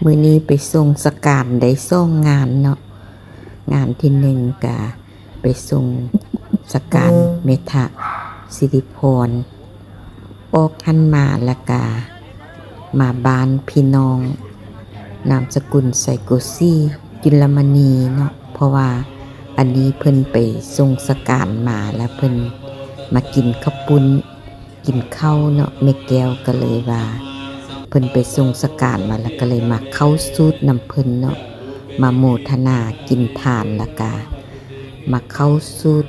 ມື້ນີ້ໄປສົ່ງສະການໄດ້ສອງງານເນາະ, ງານທີໜຶ່ງກະໄປສົ່ງສະການແມ່ທະສິລິພອນ ອອກຫັ້ນມາແລ້ວກະມາບ້ານພີ່ນ້ອງນາມສະກຸນໄຊໂກຊີ ຈຸລະມະນີເນາະ, ເພາະວ່າອັນນີ້ເພິ່ນໄປສົ່ງສະການມາ ແລ້ວເພິ່ນມາກິນເຂົ້າປຸ້ນ ກິນເຂົ້າເນາະ, ແມ່ແກ້ວກໍເລີຍວ່າ ເພິ່ນໄປສົ່ງສະການມາ ແລ້ວກໍເລີຍມາເຂົ້າສູດນຳເພິ່ນເນາະ, ມາໂມທະນາກິນທານ ແລ້ວກະມາເຂົ້າສູດ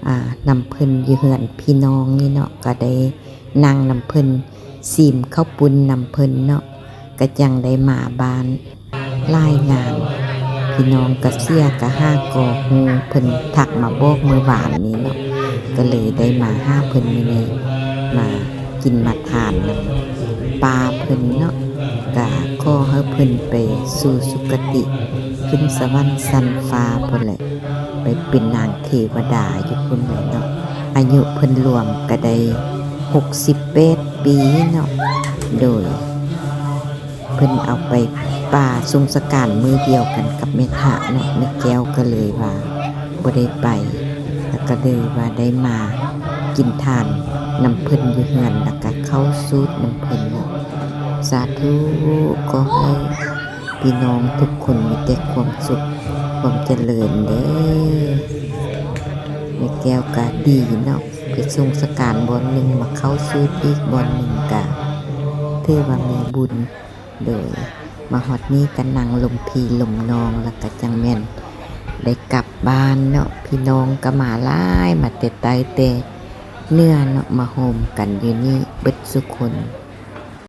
ອ່າ ນຳເພິ່ນຢູ່ເຮືອນພີ່ນ້ອງນີ້ເນາະ, ກໍໄດ້ນັ່ງນຳເພິ່ນ ຊີມເຂົ້າປຸ້ນນຳເພິ່ນເນາະ, ກໍຈັ່ງໄດ້ມາບ້ານ ຫຼາຍງານ ພີ່ນ້ອງກະເສຍກະຫາກໍຮູ້ ເພິ່ນທັກມາບອກມື້ວານນີ້ເນາະ, ກະເລີຍໄດ້ມາຫາເພິ່ນມື້ນີ້ ມາກິນມາທານນຳປ້າເພິ່ນເນາະ, ກະຂໍໃຫ້ເພິ່ນໄປສູ່ສຸຄະຕິ ຂຶ້ນສະຫວັນຊັ້ນຟ້າພຸ້ນແຫຼະ, ໄປເປັນນາງເທວະດາຢູ່ພຸ້ນແຫຼະເນາະ. ອາຍຸເພິ່ນລວມກະໄດ້ຫົກສິບແປດປີເນາະ, ໂດຍ ເພິ່ນເອົາໄປປາສົງສະການມື້ດຽວກັນກັບແມ່ທະເນາະ, ແມ່ແກ້ວກໍເລີຍວ່າບໍ່ໄດ້ໄປ ແລ້ວກໍເລີຍວ່າໄດ້ມາກິນທານນຳເພິ່ນຢູ່ເຮືອນ ແລ້ວກໍເຂົ້າສູດນຳເພິ່ນເນາະ. ສາທຸ ຂໍໃຫ້ພີ່ນ້ອງທຸກຄົນມີແຕ່ຄວາມສຸກຄວາມຈະເລີນເດີ້. ແມ່ແກ້ວກໍດີເນາະ, ໄປສົ່ງສະການບ່ອນໜຶ່ງ ມາເຂົ້າສູດອີກບ່ອນໜຶ່ງ ກໍຖືວ່າມີບຸນ. ໂດຍມາຮອດນີ້ກໍນັ່ງລົມພີ່ລົມນ້ອງ ແລ້ວກໍຈັ່ງແມ່ນໄດ້ກັບບ້ານເນາະ, ພີ່ນ້ອງກໍມາຫຼາຍ ມາແຕ່ໃຕ້ແຕ່ເໜືອເນາະ, ມາໂຮມກັນຢູ່ນີ້ເບິດສູ່ຄົນ.